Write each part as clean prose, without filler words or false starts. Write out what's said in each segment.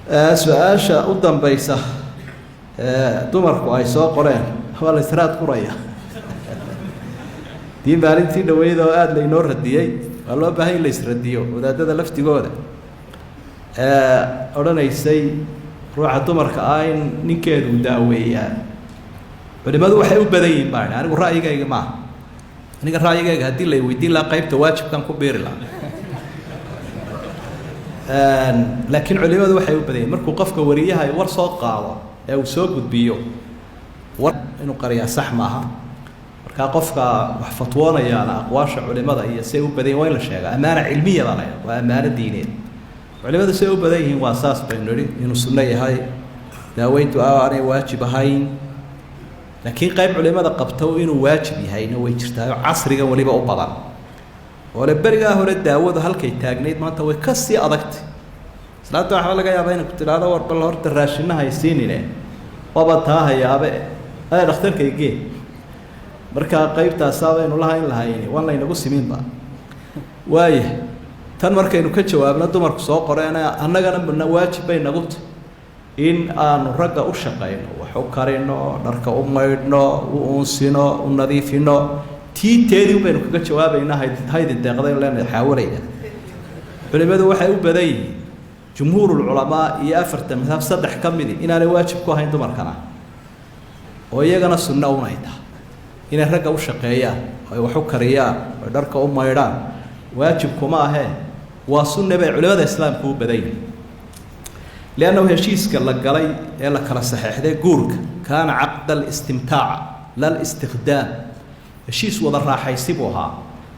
Su-aasha u dambaysa dumarku ay soo qoreen waa la israad quraya. Dii maalintii dhaweyd oo aada laynoo radiyey, waa loo baahan in la isradiyo wadaadada laftigooda odhanaysay ruuxa dumarka ah in ninkeedu daaweeyaa. Culimadu waxay u badan yihiin baan, anigu ra'yigayga maaha. Aniga ra'yigayga haddii la weydiin lahaa, qaybta waajibkan ku biiri lahaa, laakiin culimadu waxay u badan yihin markuu qofka wariyaha war soo qaado ee uu soo gudbiyo, war inuu qariyaa sax maaha. Markaa qofka wax fatwoonayaana aqwaasha culimada iyo say u badan yihin waa in la sheegaa. Amaana cilmiya baa la, waa amaano diineed. Culimadu say u badan yihiin waa saas baynu nidhi, inuu sunno yahay daaweyntu, aanay waajib ahayn. Laakiin qayb culimada qabta inuu waajib yahayna way jirtaa, oo casrigan weliba u badan oo le. Berigaa hore daawadu halkay taagnayd maanta way ka sii adagtay. Islaanta waxaa laga yaabaa inay ku tidhaahdo, war bal horta raashinaha haysiinine, waaba taa hayaabe aya dhakhtarka igee. Markaa qaybtaasaa baynu lahayn lahayni, waan laynagu siminba. Waaya, tan markaynu ka jawaabno dumarku soo qoreene, annagana waajib bay nagu tahy in aanu ragga u shaqayno, wax u karino, dharka u maydhno, u uunsino, u nadiifino. Tii teedii baynu kaga jawaabaynaa, haydi deeqdaynu leenahay xaawalayda. Culimadu waxay u badan yihiin, jumhuurulculamaa iyo afarta madhab saddex ka midi, inaanay waajib ku ahayn dumarkana, oo iyagana sunno unay tahay inay ragga u shaqeeyaan, oo ay wax u kariyaan, oo ay dharka u maydhaan. Waajib kuma ahee, waa sunne bay culimada islaamku u badan yihiin, liannahu heshiiska la galay ee la kala saxeexday guurka kaana caqda alistimtaaca la listikdaam. Heshiis wada raaxaysi buu ahaa,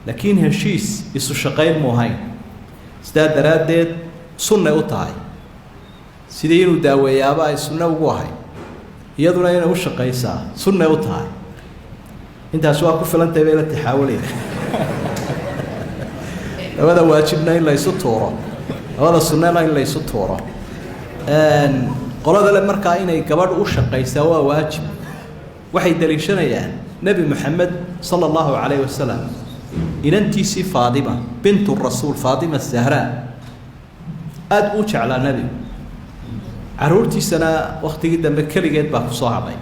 laakiin heshiis isu shaqayn mu ahayn. Sidaa daraaddeed sunnay u tahay, sidii inuu daaweeyaaba ay sunno ugu ahay, iyaduna inay u shaqaysaa sunnay u tahay. Intaas waa ku filantahay bay la taxaawalayda. Labada waajibna in laysu tuuro, labada sunnana in laysu tuuro. Qolada le markaa inay gabadh u shaqaysaa waa waajib waxay daliishanayaan Nebi Moxamed sala allahu calayhi wasalam inantiisii Faadima bintu Rasuul, Faatima Zahraa, aada u jeclaa nebigu. Carruurtiisana waktigii dambe keligeed baa kusoo hadhay.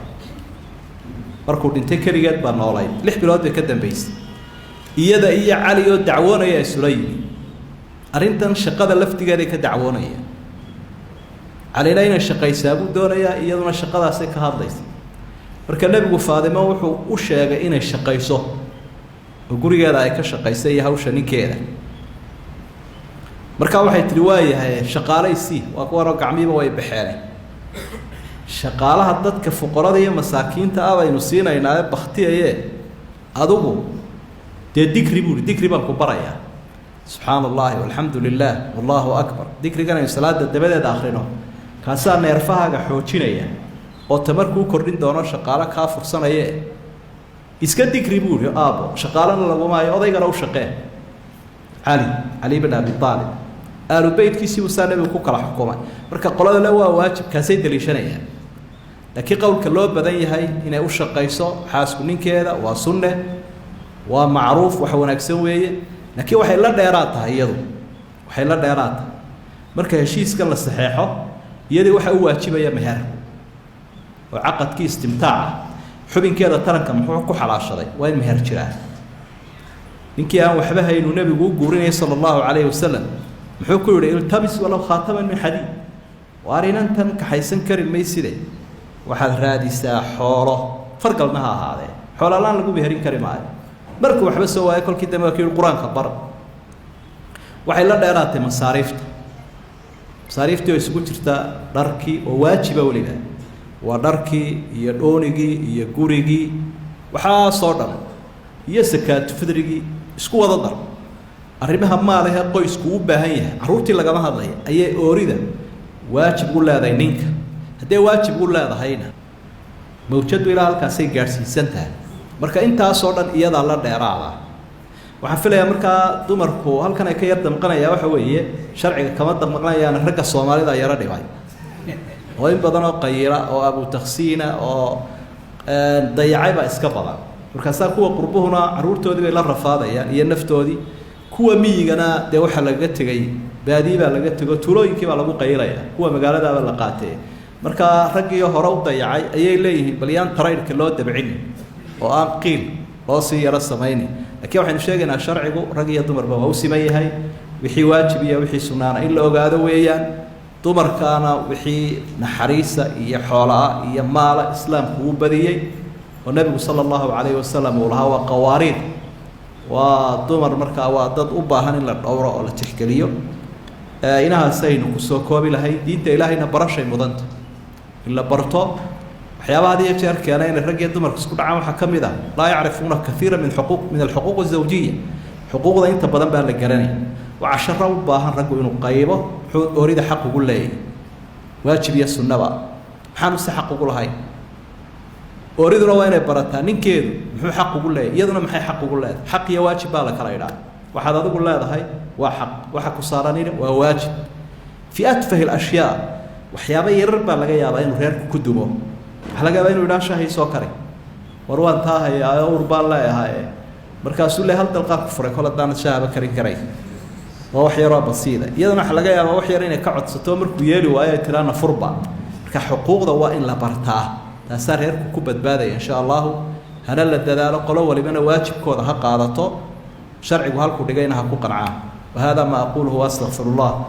Markuu dhintay keligeed baa noolayd, 6 bilood bay ka dambaysay. Iyada iyo Cali oo dacwoonaya isula yimi, arrintan shaqada laftigeeday ka dacwoonayaan. Calina inay shaqaysaa buu doonayaa, iyaduna shaqadaasay ka hadlaysa. Marka nebigu Faadimo wuxuu u sheegay inay shaqayso oo gurigeeda ay ka shaqaysa iyo hawsha ninkeeda. Markaa waxay tihi, waayahay, shaqaalaysi waa kuwanoo gacmihiiba way baxeene, shaqaalaha dadka fuqarada iyo masaakiinta ah baynu siinaynaa ee baktiyaye, adigu dee dikri buuhi, dikri baan ku barayaa, subxaana allahi walxamdu lilah wallahu akbar. Dikrigan aynu salaada dabadeeda akrino, kaasaa neerfahaaga xoojinaya oo tamar kuu kordhin doono, shaqaalo kaa fursanaye iska dikri buu ihi aabo, shaqaalana laguma hayo, odaygana u shaqee. Cali, Cali bin Abi Aalib, aalu beytkiisii buu saa nebigu ku kala xukumay. Marka qolada le waa waajib kaasay daliishanayaan, laakiin qowlka loo badan yahay inay u shaqayso xaasku ninkeeda waa sunne, waa macruuf, wax wanaagsan weeye. Laakiin waxay la dheeraad tahay, iyadu waxay la dheeraad tahay marka heshiiskan la saxeexo, iyadii waxaa u waajibaya meher oo caqadkii istimtaaca, xubinkeeda taranka muxuu ku xalaashaday, waa in meher jiraa. Ninkii aan waxba haynuu nebigu u guurinayay sala allahu calayhi wasalam muxuu ku yidhi? Iltamis walow khaataman min xadiid. Waar inantan kaxaysan kari mayside, waxaad raadisaa xoolo, fargalna ha ahaadee, xoolalaan lagu meherin kari maayo. Markuu waxba soo waayo kolkii dambe waa ku yihi, qur-aanka bar. Waxay la dheeraatay masaariifta, masaariiftii oo isugu jirta dharkii oo waajiba weliba, waa dharkii iyo dhoonigii iyo gurigii, waxaasoo dhan, iyo sakaatu fidrigii, isku wada dar. Arrimaha maalehe qoysku u baahan yahay, carruurtii lagama hadlaya, ayay oorida waajib u leedahay ninka. Haddee waajib u leedahayna, mawjadu ilaa halkaasay gaadhsiisan tahay. Marka intaasoo dhan iyadaa la dheeraada. Waxaan filayaa markaa dumarku halkan ay ka yar damqanayaa waxa weeye, sharciga kama damqanayaan, ragga soomaalida yaro dhibay oo in badan oo qayila oo abutaksiina oo dayacay baa iska badan. Markaasaa kuwa qurbuhuna carruurtoodii bay la rafaadayaan iyo naftoodii, kuwa miyigana dee waxaa lagaga tegay. Baadii baa laga tego, tuulooyinkii baa lagu qaylaya, kuwa magaaladaaba la qaatee. Markaa raggiio hore u dayacay ayay leeyihiin bal yaan taraydhka loo dabcini oo aan qiil loo sii yaro samayni. Lakiin waxaynu sheegaynaa sharcigu rag iyo dumarba waa u siman yahay. Wixii waajib iyo wixii sunnaana in la ogaado weeyaan. Dumarkaana wixii naxariisa iyo xoolaa iyo maala islaamku uu badiyey, oo nebigu sala allahu calayhi wasalam uu lahaa waa qawaariid, waa dumar, markaa waa dad u baahan in la dhowro oo la tixgeliyo. Inahaasaynu kusoo koobi lahay. Diinta ilaahayna barashay mudanta in la barto. Waxyaabaha had iyo jeer keena inay rag iyo dumarku isku dhacaan waxaa ka mid ah laa yacrifuuna kaiira min xuquuq min alxuquuq azawjiya. Xuquuqda inta badan baa la garanaya. Waa casharo u baahan raggu inuu qaybo muxuu oorida xaq ugu leeyahy, waajib iyo sunnaba, maxaanu si xaq ugu lahayn. Ooriduna waa inay barataa ninkeedu muxuu xaq ugu leeyahy, iyaduna maxay xaq ugu leedahay. Xaq iyo waajib baa la kala idhaha. Waxaad adigu leedahay waa xaq, waxa ku saaranina waa waajib. Fii atfahi alashyaa, waxyaaba yarar baa laga yaabaa inuu reerku ku dumo. Waxaa laga yaabaa inu idhaha shahay soo kari, war waan taa hayaa, ur baan leeyahay. Markaasuu le hal dalqaa ku furay kol haddaanad shahaba karin karay. Waa wax yaroo basiida. Iyadana waxa laga yaabaa wax yar inay ka codsato, markuu yeeli waayo ay tiraana furba. Marka xuquuqda waa in la bartaa, taasaa reerku ku badbaadaya insha allahu. Hana la dadaalo, qolo walibana waajibkooda ha qaadato, sharcigu halkuu dhigayna ha ku qancaa. Wa hada ma aquluhu waastaqfir allah.